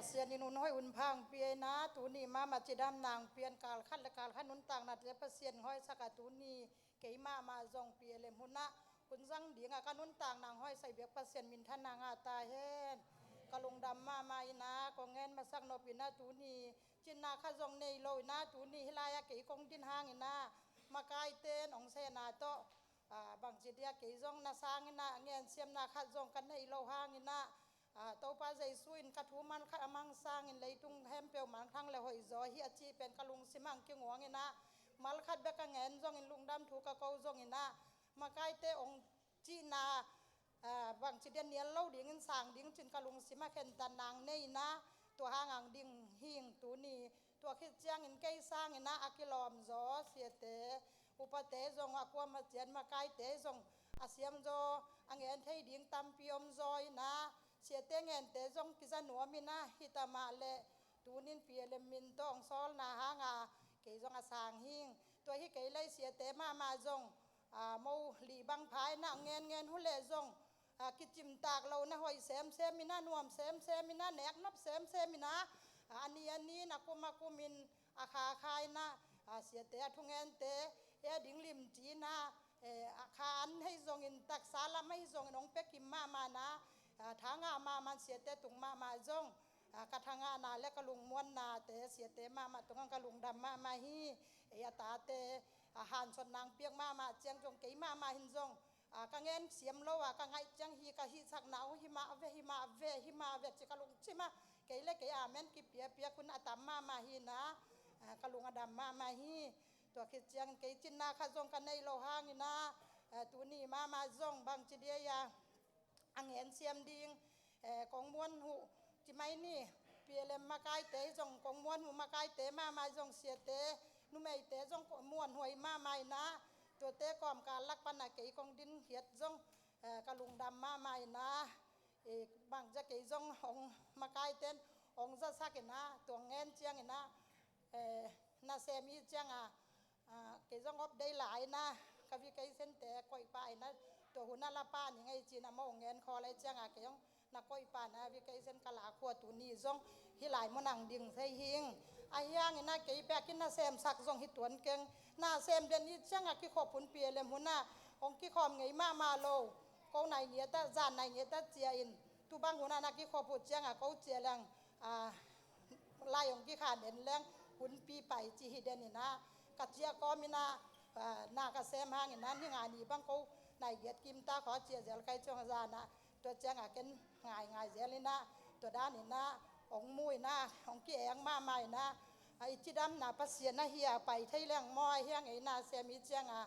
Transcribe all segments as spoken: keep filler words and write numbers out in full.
Pasian in hun hoih hun pha hong pia in ah, tuni mahmah cidamna hong pia in, kalkhat le kalkhat nuntaknate Pasian in hong hoihsak a, tuni kei mahmah zong P L M hunah hun zang dingah ka nuntakna hong hoihsak biak Pasian minthanna ngah ta hen. Ka lungdam mahmah in ah, kong ngen masak nop in ah, tuni cinna khat zong nei lo in ah, tuni hih lai-ah kei kong din hang in ah, makaite in hong sehna tawh, ah, bangci dia kei zong na sang in ah, ngensiamna khat zong ka nei lo hang in ah, ah, Topa Jesu in ka thu mal khat a mang sangin leitung khempeuh mangthang le hoihzaw hi a cih pen ka lungsim ah hong kinguang in ah, mal khat bek a ngen zongin, lungdam thu ka ko zong in ah, makaite hong cihna, ah, bangci dia nial lo dingin sang ding cin ka lungsim ah khentatna hong nei in ah, tua hang hong ding hi ing tuni. Tua khit ciangin kei sang in ah a kilawm zaw siate, upate zong, a kuamah ciat makaite zong a siam zaw, a ngen thei ding tampi om zaw in ah, siate ngente zong kiza nuam in ah, hi ta mah leh tunin P L M min tawh hong sawlna hang a kei zong a sang hi ing. Tua hi kei leh siate mahmah zong, ah, mo lih bang pha in ah, ngen ngen uh leh zong, ah, kicimtak lo in ah, hoih semsem in ah, nuam semsem in ah, neknop semsem in ah, ah, a ni a ni in, a kum a kum in, a kha a kha in ah, ah, siate a thungente, eh, a ding limci in ah, eh, a kha an hi zongin, taksa lam ahi zongin hong pia kim mahmah in ah, ah, tha ngah mahmah in, siate tung mahmah zong, ah, ka tha ngahna le ka lungmuannate siate mahmah tungah ka lungdam mahmah hi. Ei a tate, ah, hansotna hong piak mahmah ciang zong, kei mahmah hin zong, ah, ka ngen siam lo a, ka ngaih ciang hi ka hihsakna uh, hi mah ve, hi mah ve, hi mah ve ci ka lungsim ah, kei le kei amen kipiapia khun a tam mahmah hi in ah, ah, ka lung a dam mahmah hi. Tua khit ciangin kei cinna khat zong ka nei lo hang in ah, ah, tuni mahmah zong bangci dia a, a ngensiam ding, eh, kong muanhuh ci mai ni. P L M makaite zong, kong muanhuh makaite mahmah zong, siate, numeite zong kong muanhuh mahmah in ah, tuate kawmkal lak pan ah kei kong din khiat zong, eh, ka lungdam mahmah in ah, eh, bangci a kei zong hong, makaite in hong zasak in ah, tua ngen ciang in ah, eh, nasem i ciang a, ah, kei zong off day la in ah, ka vacation te koih pah in ah, tua hun ah la pah ning ei ci in ah, amau ngen khawl lai ciang a, kei zong na koih pah in ah, vacation ka la khua, tuni zong hih lai mun ah hong ding thei hi ing. Ahi hang in ah kei pek in nasemsak zong hi tuan keng. Nasem den i ciang a, kikhop hun P L M hun ah hong kikhawm ngei mahmah lo. Ko nai ngiat ah, zan nai ngiat ah cia in, tu bang hun ah na kikhop uh ciang a, ko cia leng, ah, lai hong kikhan en leng, hunpi pai ci hi den in ah, ka ciah kawm in ah, ah, na ka sem hang in ah, ni nga ni bang ko nai giat kim ta khaw, cia zel kai ciang a, zan ah, tua ciang a ken ngaingai zel in ah, tua dan in ah hong mu in ah, hong ki-eng mahmah in ah, ah, i cidamna Pasian ahi a, pai thei leng maw, ahi hang ei nasem i ciang a,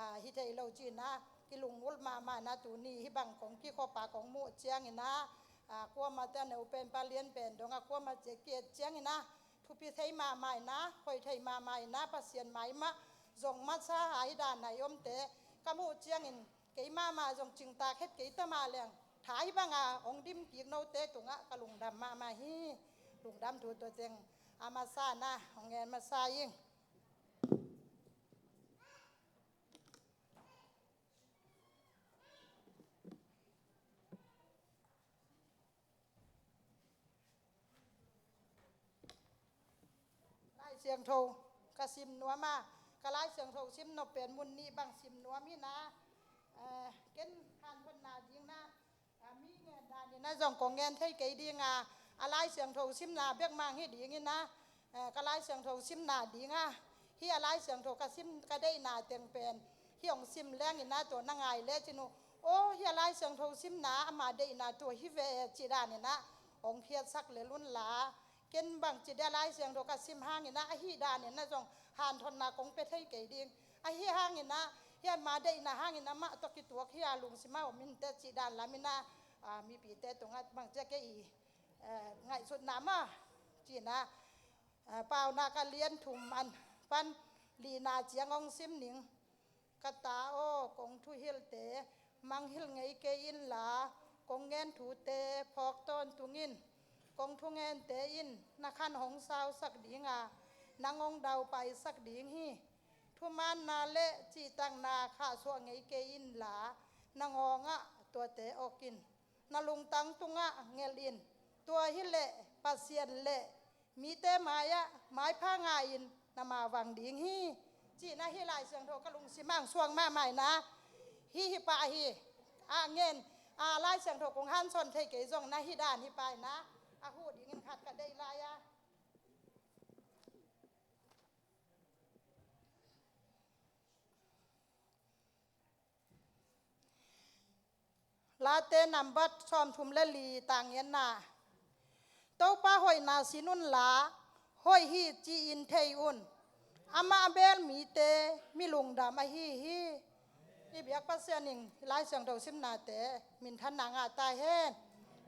ah, hi thei lo ci in ah, kilungulh mahmah in ah, tuni hih bang kong kikhop a kong muh ciang in ah, ah, kuamah te a neu pen pa lian pen dong a, kuamah cia ki-et ciang in ah, thupi thei mahmah in ah, hoih thei mahmah in ah, Pasian mai mah zong masa a, hih dan a i omte ka muh ciangin, kei mahmah zong cingtak het kei ta mah leng, tha hih bang a hong dim kik note tungah ka lungdam mahmah hi. Lungdam thu tua teng a masa in ah hong ngen masa ing. Lai Siangtho ka sim nuam a, ka Lai Siangtho sim nop pen mun nih bang sim nuam hi in ah, eh, ken hanthotna ding in ah, ah, mi ngen dan in ah zong kong ngen thei kei ding a, a Lai Siangtho simna bek mah hi ding in ah, eh, ka Lai Siangtho simna ding a, hih a Lai Siangtho ka sim, ka deihna teng pen hih hong sim leng in ah, tua na ngai le cin uh, aw, hih a Lai Siangtho simna ama deihna tua hi ve, ci dan in ah hong khiatsak lel un la. Ken bangci dia Lai Siangtho ka sim hang in ah, ahih dan in ah zong hanthotna kong pia thei kei ding. Ahih hang in ah, hih ama deihna hang in ah amah tawh kituak hi a, lungsim ah om in teh, ci dan lam in ah, ah, mipite tungah bangci a kei i, eh, ngaihsutna mah ci in ah, ah, Paunak a lian thum, a neu pan lina ciang hong sim ning. Ka ta aw, kong thuhilhte mangngilh ngei kei inla, kong ngen thute phawk tawntung in. Kong thungente in na khan hong sausak ding a, nang hong daupaisak ding hi. Thumaanna le cihtakna khahsuah ngei kei inla, nangawng ah tuate awk in. Na lungtang tungah ngelh in. Tua hi leh Pasian le mite mai-ah maipha ngai-in na mavang ding hi, ci-in ah hih Lai Siangtho ka lungsim ah hong suak mahmah in ah, hih hi pah hi. Ah ngen, ah Lai Siangtho kong hansawn thei kei zong na hih dan hi pah in ah, a huh dingin khat ka deih lai a. Late nambat sawmthum le li, tang ngiatna. Topa hoihna sin unla, hoih hi ci-in thei un. Amah bel mite mi lungdam ahi hi. I biak Pasian in Lai Siangtho simnate minthanna ngah ta hen.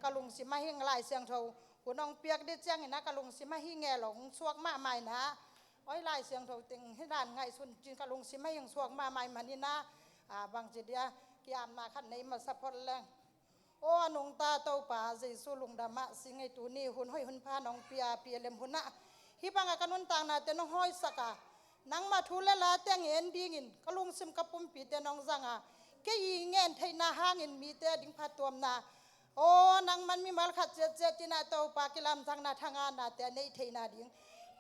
Ka lungsim ah hih Lai Siangtho hun hong piak ding ciangin ah ka lungsim ah hih ngel hong suak mahmah in ah, oi, Lai Siangtho teng hih dan ngaihsun cin ka lungsim ah hong suak mahmah ahih manin ah, ah, bangci dia, ki-apna khat nei masa phot leng. Aw a nungta Topa Jesu, lungdam ah sing ei, tuni hun hoih hun pha nong pia, pia lem hun ah hih bangah ka nuntaknate nong hawisak a, nangmah thu le late a ngen dingin ka lungsim ka pumpite nong zang a, kei i ngen theihna hangin mite a ding phattuamna, aw nangman mimal khat ciatciat in ah Topa kilamdanna thangatnate a neih theihna ding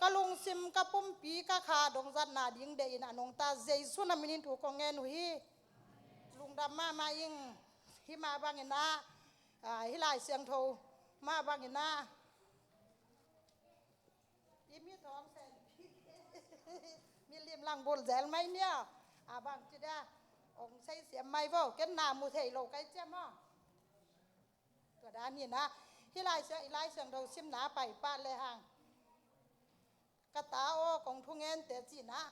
ka lungsim ka pumpi ka kha dong zatna ding deih in a nungta Jesu na minin thu kong ngen uh hi. Lungdam mahmah ing. Hih mah bangin ah, ah, hih Lai Siangtho mah bangin ah, i mit hong sen, milim lang bul zel mai nia. Ah, bangci dia, hong sei siam mai vo, ken na mu thei lo kai ciam aw. Tua dan hi in ah, hih Lai Siang, i Lai Siangtho simna pai pah lehang, ka ta aw, kong thungente ci in ah,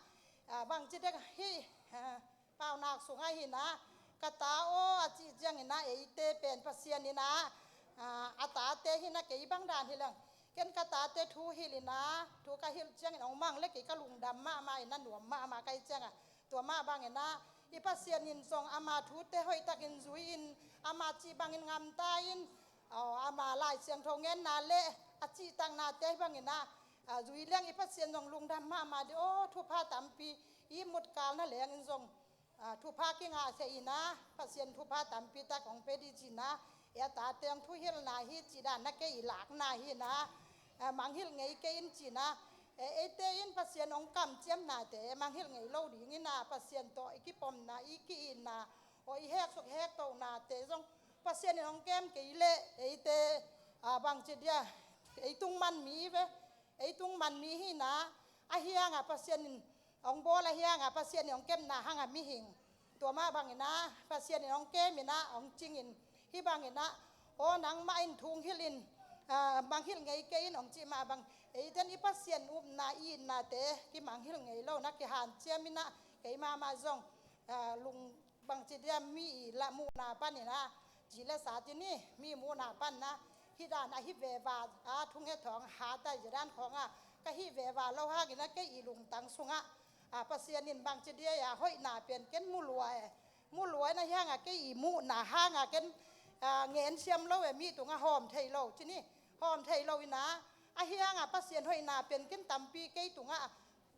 ah, bangci dek hih, ah, Paunak sungah hi in ah, ka ta aw a cih ciangin ah, eite pen Pasian in ah, ah, a tate hi in ah, kei bang dan hi leng, ken ka tate thu hilh in ah, thu ka hilh ciangin hong mang le kei ka lungdam mahmah in ah, nuam mahmah kai ciangah, tua mah bangin ah i Pasian in zong ama thute hoihtakin zui-in, ama cih bangin ngamta in, aw, ama Lai Siangtho ngenna le a cihtaknate bangin ah, ah, zui leng i Pasian zong lungdam mahmah ding. Aw, thupha tampi i mutkal na lengin zong, ah, thupha kingah thei in ah, Pasian thupha tampi tak hong pe ding ci in ah, e a tate hong thuhilhna hi cih dan na kei i lakna hi in ah, ah, mangngilh ngei kei in ci in ah, e, eite in Pasian hong kamciamnate mangngilh ngei lo ding in ah, Pasian tawh i kipomna, i ki-itna, aw, i heksuk hektohnate zong Pasian in hong kem kei leh eite, ah, bangci dia, ei tung man mi ve, ei tung man mi hi in ah, ahi hangah Pasian in hong bawl, ahi hangah Pasian in hong kepna hangah mihing, tua mah bangin ah Pasian in hong kem in ah, hong cing in, hih bangin ah, aw, nangmah in thu hong hilh in, ah, mangngilh ngei kei in hong cih mah bang, eite in i Pasian upna, i itnate kimangngilh ngei lo in ah, kihanciam in ah, kei mahmah zong, ah, lung bangci dia, mi i lah muhna panin ah, ci le sa ci ni, mi muhna panin ah, hih dan a hih veva, a thunget thawng hat a, hih dan khawng ah ka hih veva lo hangin ah, kei i lungtang sungah, ah, Pasian in bangci dia, a hoihna pen ken mu lua e, mu lua in, ahi hangah kei i muhna hangah ken, ah, ngen siam lo e, mi tungah hawm thei lo ci ni, hawm thei lo in ah, ahi hangah Pasian hoihna pen ken tampi kei tungah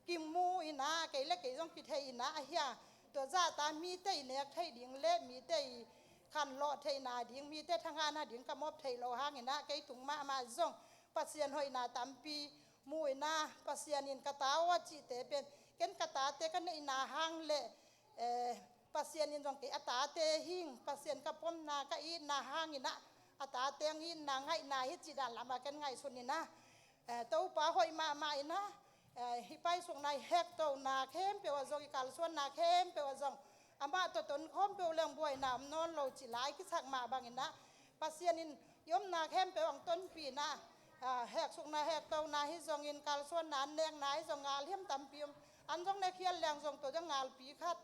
kimu in ah, kei le kei zong kithei in ah, ahi a, tua zahta mite i nek theih ding le mite i khanlawh theihna ding, mite thangahna ding ka mawk theih loh hangin ah, kei tung mahmah zong Pasian hoihna tampi mu in ah, Pasian in ka ta aw a cihte pen ken ka tate ka neihna hang le, eh, Pasian in zong kei a tate hing, Pasian ka pomna, ka itna hangin ah, a tate hong itna, ngaihna hi cih dan lamah ken ngaihsun in ah, eh, Topa hoih mahmah in ah, eh, i paisukna, i hektohna khempeuh ah zong, i kalsuanna khempeuh ah zong, amah tawh tonkhawm peuh leng buaina om nawn lo cih lai kisak mah bangin ah, Pasian in i omna khempeuh hong tonpih in ah, ah, heksukna, hektohna hi zongin, kalsuanna, an nekna hi zong, ngal hiam tampi om, an zong ne khial leng zong, tua zong ngalpi khat,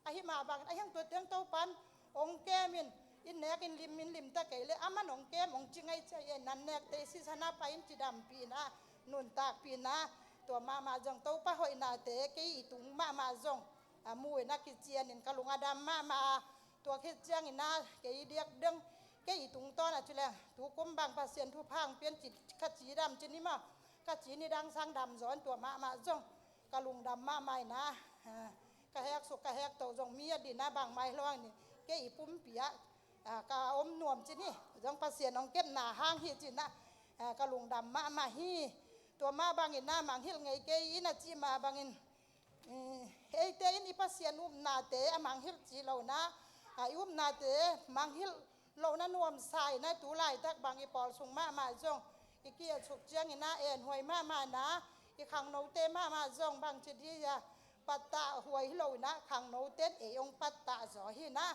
ahi mah bangin, ahi hang tua teng Topan hong kem in, i nek in lim, in lim ta kei le, aman hong kem, hong ci ngei cia in, an nekte i sisan ah pai in, cidampih in ah, nuntakpih in ah, tua mahmah zong Topa hoihnate kei i tung mahmah zong, a, mu in ah kician in ka lung a dam mahmah a, tua khit ciangin ah kei diak deng, kei i tungtawn ah ci leng, tukum bang Pasian thupha hong pian ci, ka ci dam ci ni maw, ka ci ni dang sang dam zaw in, tua mahmah zong ka lungdam mahmah in ah, ah, ka heksuk ka hektoh zong mi a din ah bangmah hi lo hang in, kei i pumpi ah, ah, ka om nuam ci ni, zong Pasian hong kepna hang hi ci in ah, ah, ka lungdam mahmah hi. Tua mah bangin ah, mangngilh ngei kei in a cih mah bangin, mm, eite in i Pasian upnate a mangngilh cih lo in ah, ah, i upnate mangngilh lohna nuamsa in ah, tu laitak bang i pawl sung mahmah zong i kiat suk ciangin ah, enhuai mahmah in ah, i khangnote mahmah zong bangci dia pattah huai hi lo in ah, khangnote in ei hong pattah zaw hi in ah,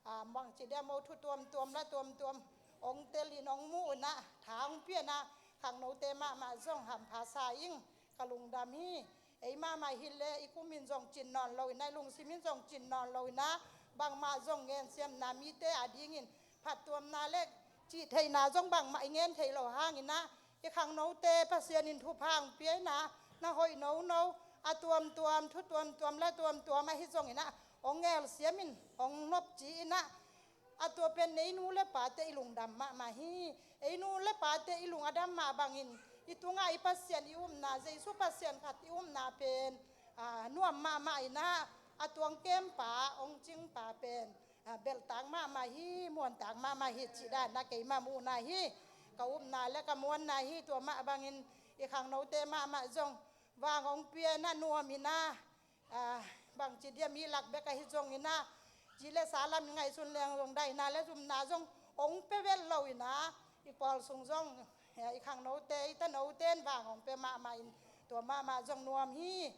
ah, bangci dia mo thu tuamtuam la tuamtuam hong tel in hong mu in ah, tha hong pia in ah, khangnote mahmah zong hampha sa ing. Ka lungdam hi. Ei mahmah hi leh i kum in zong cin nawn lo in ah, i lungsim in zong cin nawn lo in ah, bangmah zong ngensiamna, mite a dingin phattuamna le cihtheihna zong bangmah i ngen thei lo hangin ah, i khangnote Pasian in thupha hong pia in ah, na hoih nono a tuamtuam, thu tuamtuam la tuamtuam ahi zongin ah, hong ngelsiam in, hong nopci in ah, a tua pen ei nu le pate i lungdam mahmah hi. Ei nu le pate i lung a dam mah bangin, i tungah i Pasian i upna, Jesu Pasian khat i upna pen, ah, nuam mahmah in ah, a tuang kempa, hong cingpa pen, ah, belhtak mahmah hi, muantak mahmah hi, cih dan ah keimah muhna hi. Ka upna le ka muanna hi. Tua mah bangin i khangnote mahmah zong vang hong pia in ah, nuam in ah, ah, bangci dia mi lak bek ahi zongin ah, ci le sa lam i ngaihsun leng zong daihna le zumna zong hong pia vet lo in ah, i pawl sung zong, eh, i khangnote, i tanote in vang hong pia mahmah in, tua mahmah zong nuam hi.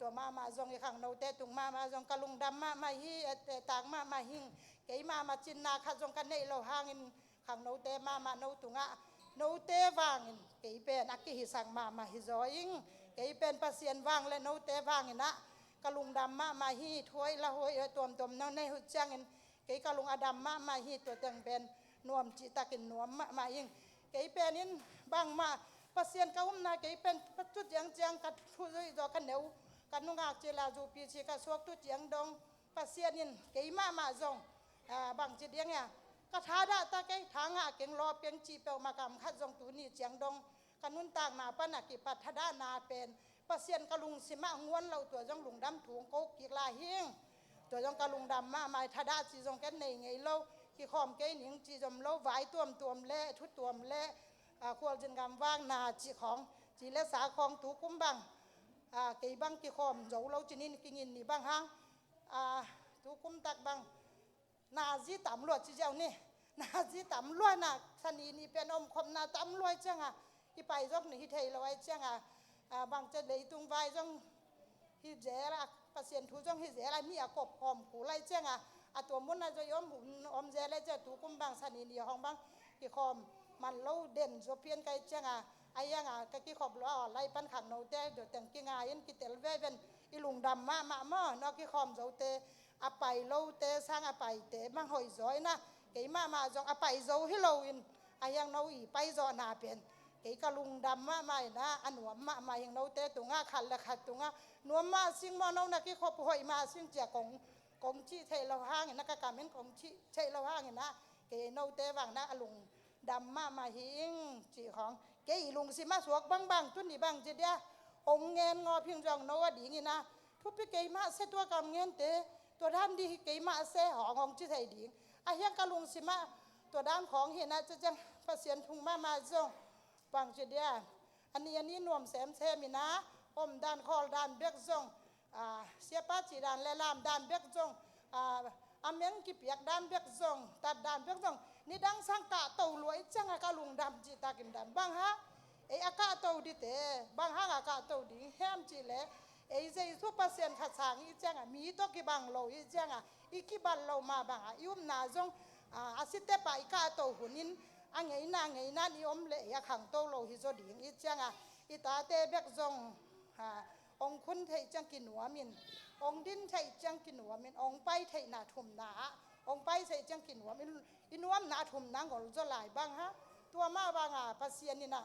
Tua mahmah zong i khangnote tung mahmah zong ka lungdam mahmah hi, eh, eh, tak mahmah hi ing. Kei mahmah cinna khat zong ka neih lo hangin, khangnote mahmah no tungah, note vangin kei pen a kihisak mahmah hi zaw ing. Kei pen Pasian vang le note vangin ah ka lungdam mahmah hi. Thu hoih la hoih tuamtuam no nei uh ciangin kei ka lung a dam mahmah hi. Tua teng pen nuam cihtakin nuam mahmah ing. Kei pen in bangmah Pasian ka upna, kei pen ka tu ciangciang ka thu zui zaw ka neu, ka nungak cil a zupi ci ka suak tu ciang dong Pasian in kei mahmah zong, ah, bangci diang ia, ka thadah ta kei, tha ngah keng, lawp keng cih peuhmah kam khat zong tuni ciang dong ka nuntakna pan a kipat thadahna pen Pasian ka lungsim ah nguan lo, tua zong lungdam thu hong ko kik lai hi ing. Tua zong ka lungdam mahmah hi. Thadah cih zong ken nei ngei lo, kikhawm kei ning cih zong om lo, vai tuamtuam le, thu tuam le, ah, khualzin gamvakna cih khawng, ci le sa khawng tu kum bang, ah, kei bang kikhawm zo lo ci-in, kingin ni bang hang, ah, tu kum tak bang nazi tam lua ci ziau ni. Nazi tam lua in ah, sa ni ni pen omkhopna tam lua ahih ciangah, i pai zong ni hi thei lo ahih ciangah, ah, bangci leitung vai zong hi zel a, Pasian thu zong hi zel a, mi a kop khawm kul ahih ciangah, a tua mun ah zong i om, om zel ahih ciangah, tu kum bang sa ni ni hong bang kikhawm man lo den zaw pian ka hih ciangah, a hiangah ka kikhop lo a, aw lai pan khangnote tua teng kingai in kitel veve in, i lungdam mahmah maw, no kikhawm zote, a pai lote sang a paite bang hoih zaw in ah, kei mahmah zong a pai zo hi lo in, a hiang no i pai zawhna pen kei ka lungdam mahmah in ah, a nuam mahmah hi ing. Note tungah, khat le khat tungah, nuam mah sing maw, no na kikhop hoih mah sing ci-a kong, kong cih theih lo hangin ah, ka kam in kong cih theih lo hangin ah, kei note vang in ah a lungdam mahmah hi ing cih khawng. Kei i lungsim ah suak bangbang, tuni bangci dia hong ngen ngawp hi ing zong, no a dingin ah thupi kei mah se tua ka hong ngente, tua dan ding hi kei mah se hong, hong ci thei ding. A hiang ka lungsim ah tua dan khawng hi in ah, tua ciang Pasian thu mahmah zong, bangci dia, a ni a ni nuam semsem in ah, omdan khawldan bek zong, ah, siapa cih dan le lamdan bek zong, ah, a meng kipiak dan bek zong, tat dan bek zong, nidang sang kahto lua ahih ciangah ka lungdam cihtakin dam. Bang hang ei a kahto dite, bang hang a kahto ding hiam cih leh, ei Jesu Pasian khat sang ahih ciangah, mi tawh kibang lo ahih ciangah, i kibat loh mah bangah i upna zong, ah, a sitep ah i kahto hun in, a ngeina ngeina in i om leh ei a khangto lo hi zaw ding ahih ciangah, i tate bek zong, ah, hong khun theih ciang kinuam in, hong din theih ciang kinuam in, hong pai theihna thumna ah hong pai theih ciang kinuam in, i nuamna thumna ngol zaw lai. Bang hang, tua mah bangah Pasian in ah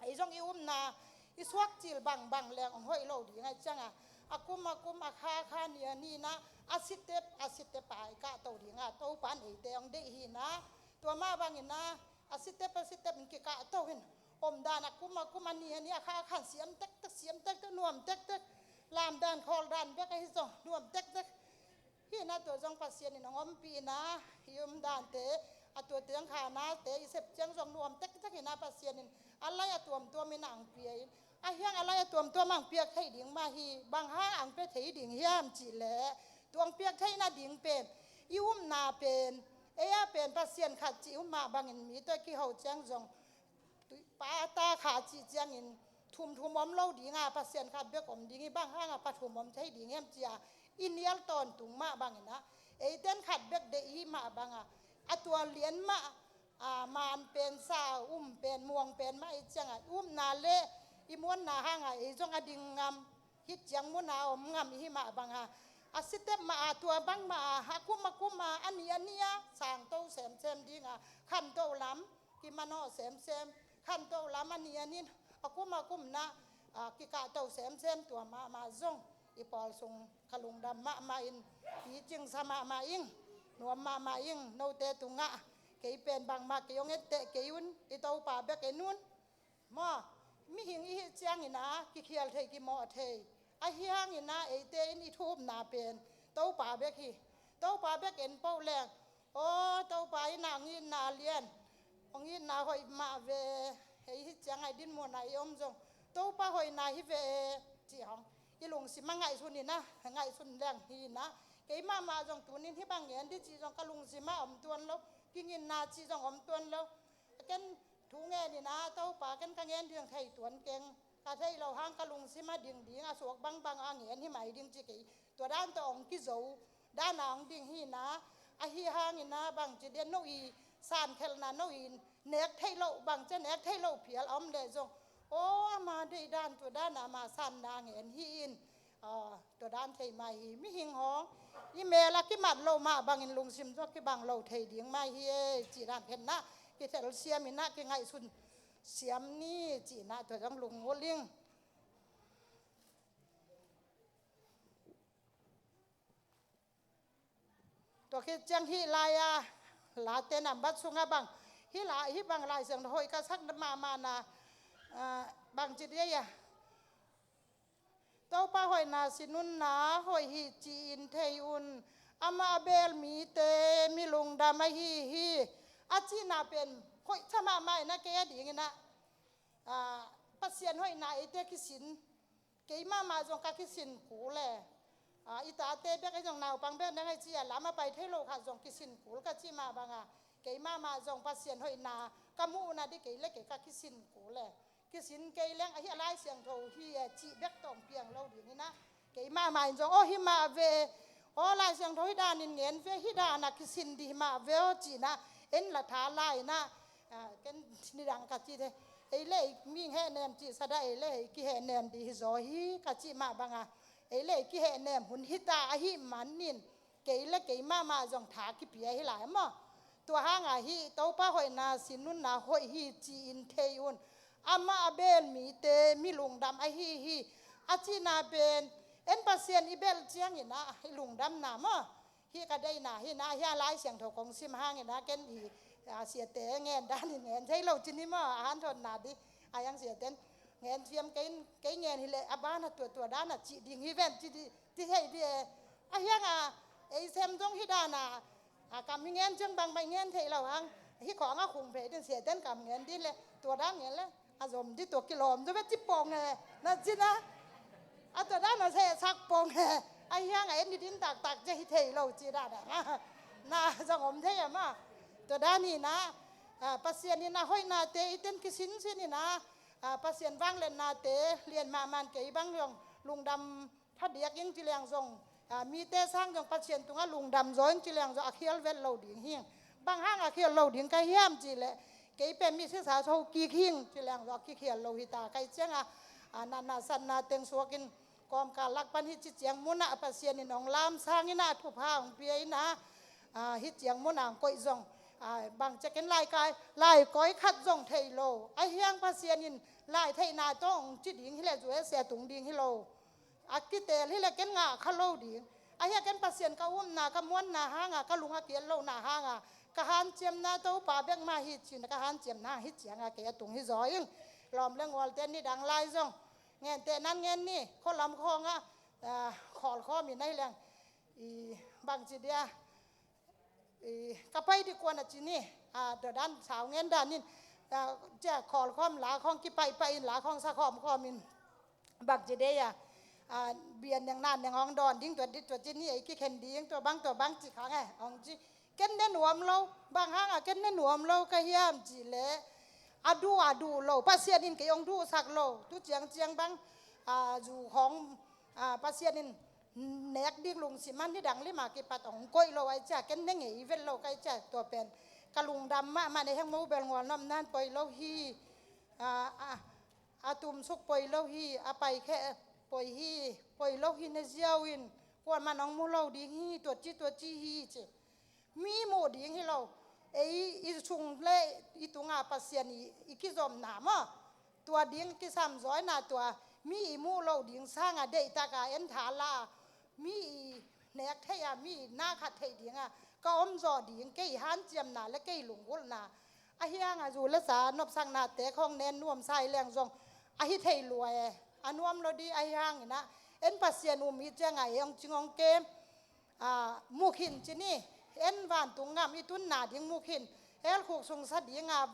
ei zong i upna, i suak cil bangbang leng hong hoih lo ding ahih ciangah, a kum a kum, a kha a kha, ni a ni in ah, a sitep a sitep ah i kahto dingah Topa in eite hong deih hi in ah, tua mah bangin ah, a sitep a sitep in kikahto in, omdan a kum a kum, a ni a ni, a kha a kha in siam tektek, siam tektek, nuam tektek, lamdan khawldan bek ahi zong nuam tektek hi in ah, tua zong Pasian in hong ompih in ah, i omdante A tua teng kha nate i sep ciang zong nuam tektek hi na, Pasian in a lai a tuamtuam in ang pia in, a hiang a lai a tuamtuam ang piak thei ding mah hi. Bang hang ang pia thei ding hiam cih leh, tua ang piak theihna ding pen i upna pen, ei a pen Pasian khat cih um mah bangin mi tawh kiho ciang zong, tu-, pa ta kha cih ciangin thum thum om lo ding a, Pasian khat bek om ding hi. Bang hang a pathum om thei ding hiam ci a i nial tawntung mah bangin a, eiten khat bek deih i hih mah bang a, a tua lian mah, a, man pen, sa um pen, muang pen mah i ciang a, i upna le i muanna hang a ei zong a ding ngam, hih ciang mun a om ngam i hih mah bang a, a si tep mah a, tua bang mah a, a kum a kum a, a ni a ni a sangto semsem ding a, khanto lam kimanawh semsem, khanto lam a ni a ni in a kum a kum na, a, kikahto semsem, tua mahmah zong i pawl sung ka lungdam mahmah in, picing sa mahmah ing, nuam mahmah ing, note tungah. Kei pen bangmah kei hong etteh kei un, i Topa bek en un. Maw, mihing i hih ciangin a kikhial thei, kimawh thei. Ahi hangin a eite in i thupna pen Topa bek hi. Topa bek en poh leng, aw, Topa in a hong itna lian, hong itna hoih mah ve, hei hih ciang a i dinmun a i om zong Topa hoihna hi ve, ci hong i lungsim a ngaihsun in a, ngaihsun leng hi in a. Kei mahmah zong tunin hih bang ngen dih cih zong ka lungsim a om tuan lo, kinginna cih zong om tuan lo. Ken thu ngen in a, Topa, ken ka ngen ding thei tuan keng, ka theih loh hang ka lungsim a ding ding, a suak bangbang a ngen hi mai ding ci kei. Tua dan tawh hong kizo dan a hong ding hi in a, ahi hangin a bangci dia no i sankhelhna, no i nek theih loh, bangci a nek theih loh phial a om leh zong, aw, ama deih dan, tua dan a ama sanna ngen hi in, aw, tua dan thei mah hi. Mihing hong i mel a kimat loh mah bangin lungsim zong kibang lo thei ding mah hi e, cih dan phen na kithel siam in a, kingaihsun siam ni, cih na tua zong lungngul ing. Tua khit ciang hih lai a, Late nambat sungah bang, hih lai, hih bang Lai Siangtho hoih ka sak mahmah na, ah, bangci dia, Topa hoihna sin un na, hoih hi ci-in thei un. Amah a beel mite mi lungdam ahi hi, a cihna pen hoih tha mahmah in a, kei a dingin a, ah, Pasian hoihna eite kisin, kei mahmah zong ka kisin kul e. Ah, i tate bek ahi zong, naupang bek dang ahi ci a, lam a pai thei lo khat zong kisin kul ka cih mah bang a, kei mahmah zong Pasian hoihna ka muhna dih kei le kei ka kisin kul e. Kisin kei leng, ahi a Lai Siangtho hi e cih bek tawh piang lo ding hi na. Kei mahmah in zong, aw, hi mah ve, aw, Lai Siangtho hih danin ngen ve, hih dan a kisin dih hi mah ve aw, ci na. En la tha lai na, ah, ken nidang ka ci the, ei le ei mihing hehnem cih sa da, ei le ei kihehnem dih hi zaw hi ka cih mah bang a, ei le ei kihehnem hun hi ta ahih manin, kei le kei mahmah zong tha kipia hi lai maw. Tua hang a hih Topa hoihna sin un na, hoih hi ci-in thei un. Amah a beel mite mi lungdam ahi hi, a cihna pen, en Pasian i belh ciangin a i lungdamna maw. Hih ka deihna hi na, hih a Lai Siangtho kong sim hangin a ken i, a, siate ngen danin ngen thei lo cin hi maw, a hanthotna dih. A hiang siaten ngen thiam kei, kei ngen hi leh a ban a tua, tua dan a cih ding hi ven ci dih, ci thei dih e. A hiang a, ei sem zong hih dan a, a kam hi ngen ciang bang bai ngen thei lo hang, hih khawng a khung phei din siaten kam ngen dih le, tua dan ngen le, a zom dih, tua kilawm zaw ve ci pong e, na ci na. A tua dan a sehsak pong e. A hiang a en ni din taktak ci hi thei lo ci dan a. Na zong om thei a maw. Tua dan hi na, a, Pasian in a hoihnate i ten kisinsin in a, a, Pasian vangliatnate lian mahmah in kei bang zong lungdam phadiak ing ci leng zong, a, mite sang zong Pasian tungah lungdam zaw ing ci leng zong a khial vet lo ding hing. Bang hang a khial lo ding ka hiam cih leh, kei pen mi sisa so kik hing ci leng zong a kikhial lo hi ta kai ciang a, a, natna satna teng suak in kawmkal lak pan hih ci ciang mun ah Pasian in hong lamsang in a, thupha hong pia in a, a, hih ciang mun ah hong koih zong, a, bang ciakin lai kai, lai koi khat zong thei lo. A hiang Pasian in lai theihna tawh hong ci ding hi leh zu e sia tung ding hi lo. A kitel hi leh ken ngah kha lo ding. A hia ken Pasian ka upna, ka muanna hang a, ka lung a kiat lohna hang a, ka hanciamna Topa bek mah hi cin, ka hanciamna hang hi ciang a kei a tung hi zaw ing. Lawm le ngualte nidang lai zong ngenteh nan ngen ni, khualam khawng ah, a, khawl khawm in a hi leng, i, bang ci dia, i, ka pai dih kuan a ci ni, A, tua dan sau ngen dan in, a, cia khawl khawm la khawng kipaihpaih in la khawng sa khawmkhawm in. Bang ci dei a, a, bian neng nan neng hong dawn ding tua dit tua ci ni ei kikhen ding tua bang tua bang ci khang e hong ci. Ken ne nuam lo, bang hang a ken ne nuam lo ka hiam ci le. A duh a duh lo, Pasian in kei hong duhsak lo tu ciangciang bang, a, zu khawng, a, Pasian in nek ding lungsim a nidang lima kipat hong koih lo ai cia ken ne ngei vet lo kai cia tua pen ka lungdam mahmah ne heng mo bel ngual nop nan poi lo hi. A, a, a tumsuk poi lo hi, a paikhe poi hi, poi lo hi ne ziau in kuaman hong mu lo ding hi tua ci tua ci hi ci. Mi muh ding hi lo. Ei i sung le i tunga Pasian i, i kizomna maw, tua ding kisamzawina tua mi i muh loh ding sanga deihtaka en tha la, mi i nek thei a, mi i na khat theih dinga ka om zawh ding kei hanciamna le kei lunggulhna. Ahi hanga zu le sa nopsaknate khawng nen nuamsa i leng zong ahi thei lua e. A nuam lo di ahi hangina en Pasian um i cianga ei hong cing hong kem. A, mukhin ci ni, en vantung ngam i tunna ding mukhin, helkhuk sungsa dinga,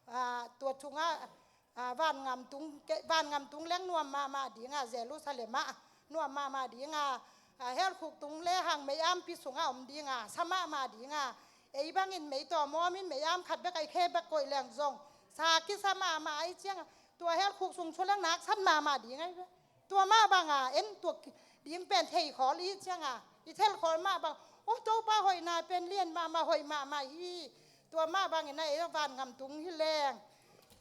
a, tua tunga, a, vangam tung ke, vangam tung leng nuam mahmah dinga Jerusalem ah nuam mahmah dinga, a, helkhuk tung le hang mei ampi sunga om dinga sa mahmah dinga. Ei bangin mei tawh mawmin mei am khat bek ai khe bek koih leng zong sa kisa mahmah ai cianga tua helkhuk sung chu leng naksan mahmah dinga. Tua mah banga en tua ding pen thei khawl i cianga i thel khawl mah bang, o Topa hoihna pen lian mahmah hoih mahmah hi. Tua mah bangin a ei vangam tung hi leng,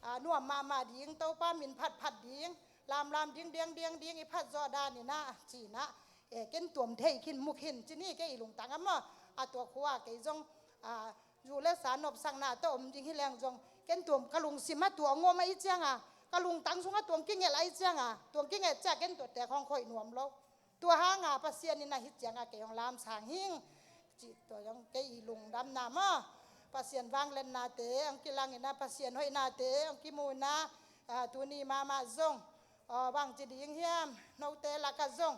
a, nuam mahmah ding, Topa min phatphat ding, lamlam ding diangdiang ding i phat zawh daninah cinah, e, ken tuam thei khin mukhin ci ni kei i lungtang a maw. A tua khua kei zong, a, zu le sa nopsakna tawh om ding hi leng zong ken tuam ka lungsim a tua ngawm a i cianga ka lungtang sungah tuang kingelh a i cianga tuang kingelh cia ken tua tek hong khoih nuam lo. Tua hanga Pasian in a hi cianga kei hong lamsang hing. Cih tua zong kei i lungdamna maw. Pasian vangliatnate hong kilangina Pasian hoihnate hong kimuna, a, tuni mahmah zong, a, bangci ding hiam note lakah zong,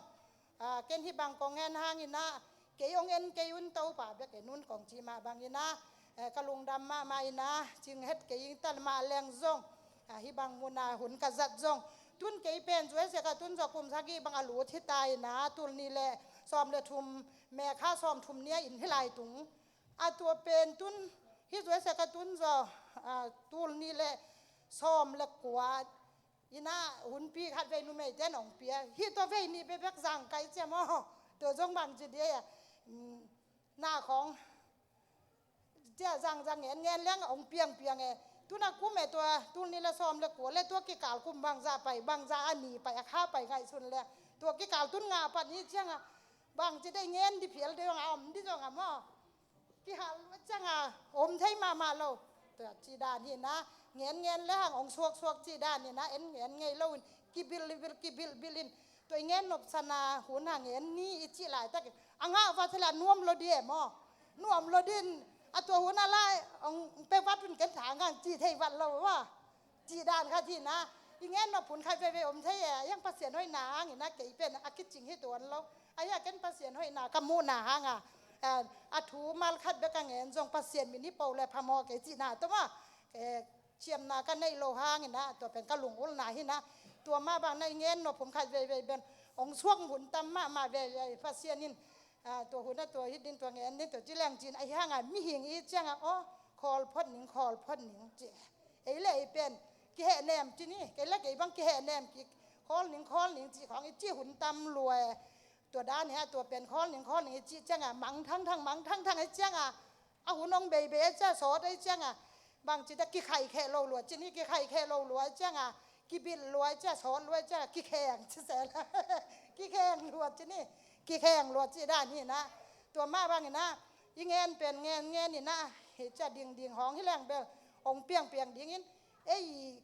a, ken hih bang kong en hanginah kei hong en kei un Topa bek en un kong cih mah banginah, eh, ka lungdam mahmah inah cing het kei ing tan mah leng zong, a, hih bang muna hun ka zat zong tun kei pen zu hesiaka tun zaw kum sagih bang a lut hita inah tul nih le sawm le thum, mekha sawm thum nia in hi lai tung. A tua pen tun hih zu hesiaka tun zaw, a, tul nih le sawm le kua inah hunpi khat vei numeite nong pia hih tua vei nih bebek zang kai cia maw. Tua zong bangci dia, mm, na khawng cia zang zang ngen ngen leng hong piang piang e. Tuna kum e tua tul nih le sawm le kua le tua kikal kum bangza pai, bangza a ni pai, a kha pai ngaihsun le tua kikal tun ngah pan i cianga bangci dei ngen di phial dei zong a om di zong a maw. Kihal cianga om thei mahmah lo. Tua ci dan hinah ngen ngen le hang hong suaksuak ci dan hinah en ngen ngei lo in kibilbil kibilbil in tua i ngen nopsana hun hang ngen ni i cih laitakin a ngah va thei le a nuam lo di e maw. Nuam lo din a tua hun a lai hong pe vat un ken tha ngang cih thei vat lo maw. Cih dan khat hinah i ngen nop hun khat veivei om thei e. A hiang Pasian hoihna hangin a kei pen a kicing hi tuan lo. A hiang ken Pasian hoihna ka muhna hanga, eh, a thu mal khat bek a ngen zong Pasian min hi po le phamawh kei cihna tuma, eh, ciamna ka neih lo hangin a tua pen ka lungulna hinah tua mah bang na i ngen nop hun khat veivei ben hong suak hun tam mahmah veivei Pasian in, ah, tua hun a tua hit din tua ngen din tua ci leng cin a hianga mihing i cianga aw khawl phot ning khawl phot ning ci. Ei le ei pen kihehnem ci ni kei le kei bang kihehnem kik khawl ning khawl ning ci khawng i ci hun tam lua e. Tua dan hia tua pen khawl ning khawl ning i ci cianga mang thangthang mang thangthang i cianga a hun hong beibei a cia sawt a i cianga bangci ta kikhaikheh lo lua ci ni kikhaikheh lo lua i cianga kibilh lua i cia sawt lua i cianga kikheng ci sel kikheng lua ci ni kikheng lua ci dan hinah tua mah banginah i ngen pen ngen ngen inah hi cia dingding hawng hi leng bel hong piangpiang dingin ei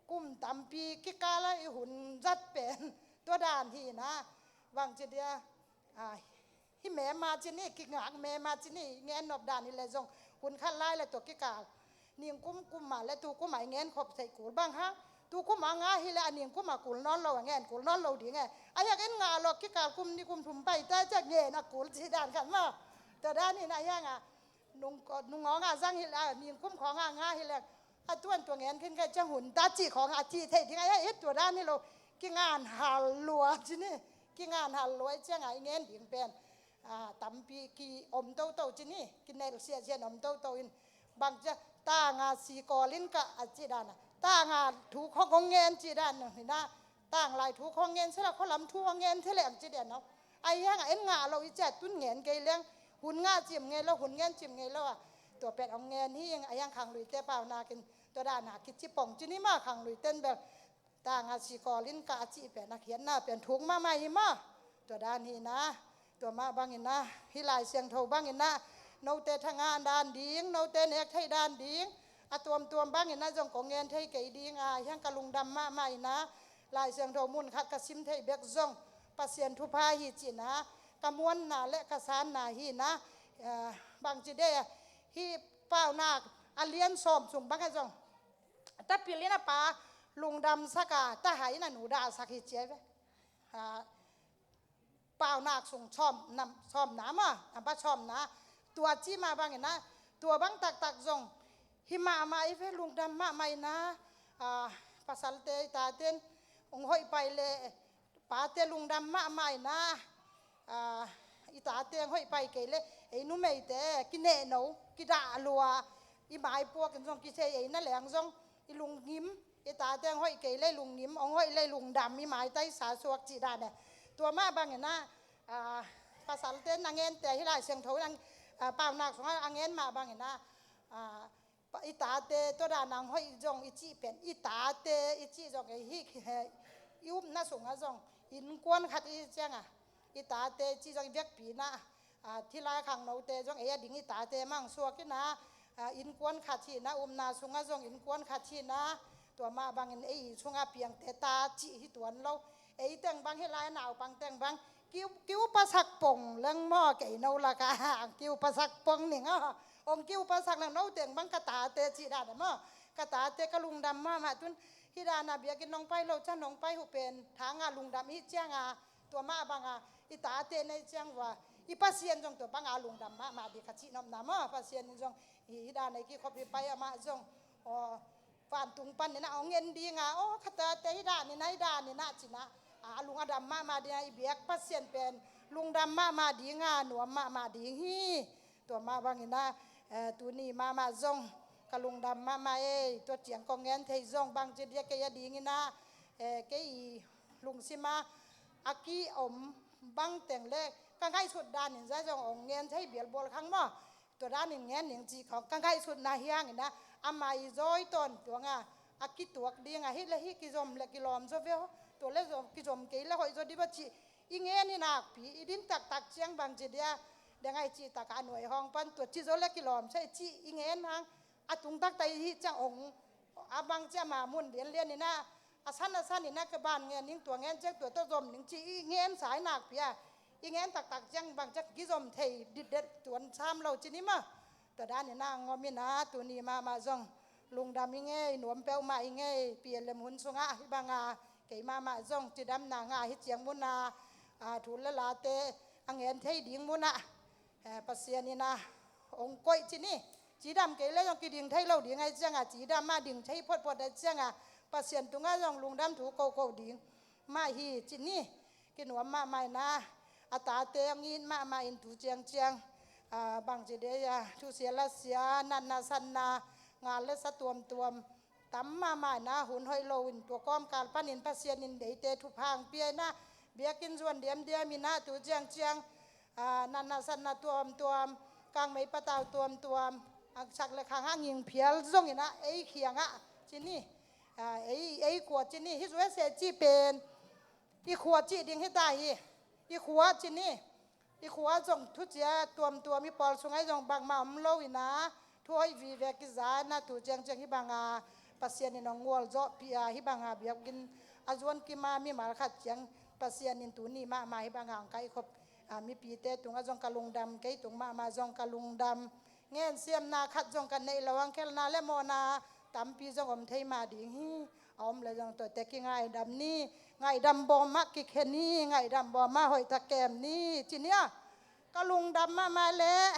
kum tampi kikala i hun zat pen tua dan hinah bangci dia, a, hi mema ci ni kingak mema ci ni ngen nop dan hi le zong hun khat lai le tua kikal ningkum kum mah le tukum a i ngen khop theih kul bang hang tukum a nga hi le a ningkum a kul nawn lo a ngen kul nawn lo ding e. A hiak en nga lo kikal kum ni kum thum pai ta cia ngen a kul ci dan khat maw. Tua dan hinah hianga Nung, nung ngawng a zang hi leh, ningkum khawng a nga hi leh, a tuan tua ngen khin kei ciang hun ta cih khawng a cih theih ding a, eh, tua dan hi lo, kingan hal lua ci ni, kingan hal lua i ciang a i ngen ding pen, a, tampi ki om toto ci ni, kinel siahsiah om toto in, bang cia, tanga sikawl in ka a ci dan a, tanga thu khawng hong ngen ci dan hi na, tanglai thu khawng ngen sela khualam thu hong ngen thei leng ci dan lo. Ahi hang a en ngah lo i cia tun ngen kei leng, hun ngah cim ngei lo, hun ngen cim ngei lo a, tua pen hong ngen hi ing. Ahi hang khangluite pau nakin tua dan a kici pong ci ni ma, khangluite in bel tanga sikawl in ka a cih pen a khiatna pen thuk mahmah hi ma. Tua dan hi na, tua mah bangin a, hih Lai Siangtho bangin a, note thangah dan ding, note nek theih dan ding, a tuamtuam bangin a zong kong ngen thei kei ding a, hiang ka lungdam mahmah in a, Lai Siangtho mun khat ka sim theih bek zong Pasian thupha hi cihna, ka muanna le ka sanna hi na, eh, bangci de, hih Paunak a lian sawm sung bang a zong, ta pil in a pa lungdamsak a, ta hai in a nu dahsak hi cia ve. Ah, Paunak sung sawm, nam, sawmna ma, nampa sawmna, tua ci mah bangin a, tua bang taktak zong hi mahmah i ve, lungdam mahmah in a, ah, pasalte i taten hong hoih pai le, pate lungdam mahmah in a, ah, i tate hong hoih pai kei le, ei numeite kinehno, kidah lua, i maipuak in zong kithei ei na leng zong i lungngim, i tate hong hoih kei le lungngim, hong hoih le lungdam, i maitai sa suak cih dan e. Tua mah bangin a, ah, pasalte na ngente hih Lai Siangtho in a, ah, Paunak sungah a ngen mah bangin a, ah, pa, i tate tua dan a hong hoih zong i cih pen, i tate i cih zong ei hi, i upna sungah zong innkuan khat i ciang a, i tate i cih zong i vekpi na, ah, thilai khangnote zong ei a ding i tate mang suak in a, ah, innkuan khat hi na, upna sungah zong innkuan khat hi na, tua mah bangin ei sungah piangte ta cih hi tuan lo. Ei teng bang hih lai naupang teng bang ki, ki upasak pong leng maw, kei no lak a hang ki upasak pong ning a, hong ki upasak leng no teng bang ka tate cih dan e maw, ka tate ka lungdam mahmah tun, hih dan a biakinn nong pai lo ciang nong pai uh pen thanga lungdam i hih ciang a, tua mah bang a i tate nei ciang vua, i Pasian zong tua bang a lungdam mahmah ding ka cih nopna maw, Pasian in zong hih dan a i kikhop i pai amah zong, aw, vantung panin a hong en ding a, aw, ka tate hih dan in a, hih dan in a cih na, a lung a dam mahmah ding a, i biak Pasian pen lungdam mahmah ding a, nuam mahmah ding hi. Tua mah bangin a, eh, tuni mahmah zong ka lungdam mahmah ei, tua ciang kong ngen thei zong bangci dia kei a dingin a, eh, kei i lungsim a, a ki om bang teng le ka ngaihsut danin zai zong hong ngen thei bialbual khang maw. Tua danin ngen ning cih khawng ka ngaihsutna hi hangin a, a mai zawi tawntung a, a kituak ding a, hih le hih kizom le kilawm zaw ve aw, tua le zom, kizom kei le hoih zaw dih ba cih i ngen hi nakpi, i din taktak ciang bangci dia, deng ai cih tak a nuai hawng pan tua cih zaw le kilawm sa i cih i ngen hang, a tung taktak i hih ciang hong, a bangci a ma mun lianlian in a, a san a san in a ka ban ngen ning, tua ngen ciang tua tawh zom ning cih i ngen sa i nakpi a, i ngen taktak ciang bangci a kizom thei ditdet tuan sam lo ci ni maw. Tua danin a ngawm in a tuni mahmah zong lungdam i ngei, nuam peuhmah i ngei, P L M hun sungah hih bang a kei mahmah zong cidamna ngah hi ciang mun a, a, thu le late a ngen thei ding mun ah, eh, Pasian in a hong koih ci ni. Cidam kei le zong kiding thei lo ding ahih ciang a, cidam a ding thei photphot ahih ciang a, Pasian tungah zong lungdam thu kohkoh ding mah hi ci ni. Kinuam mahmah in a, a tate hong it mahmah in tu ciangciang, a, bangci dei a, thusia lasia, natna satna, ngal le sa tuamtuam tam mahmah in a, hun hoih lo in tua kawmkal panin Pasian in eite thupha hong pia in a, biakinn zuan diamdiam in a, tu ciangciang, a, natna satna tuamtuam, kangmei patau tuamtuam, a, sak le khang a nging phial zong in a, ei khiang ah ci ni, a, ei, ei khua ci ni, hih U S A cih pen i khua cih ding hi ta hi. I khua ci ni, i khua zong thucia tuamtuam, i pawl sungah zong bangmah om lo in a, thu hoih vive kiza in a, tu ciangciang hih bang a Pasian in hong gualzawhpih a, hih bang a biakinn a zuan kim a mimal khat ciang Pasian in tuni mahmah hih bang a hong kaihkhop, a, mipite tungah zong ka lungdam, kei tung mahmah zong ka lungdam. Ngensiamna khat zong ka neih lo ang, khelna le mawhna tampi zong om thei mah ding hi. A om le zong tuate kingaidam ni, ngaihdam bawm ah kikhen ni, ngaihdam bawm ah hoih tak kem ni ci ni a. Ka lungdam mahmah leh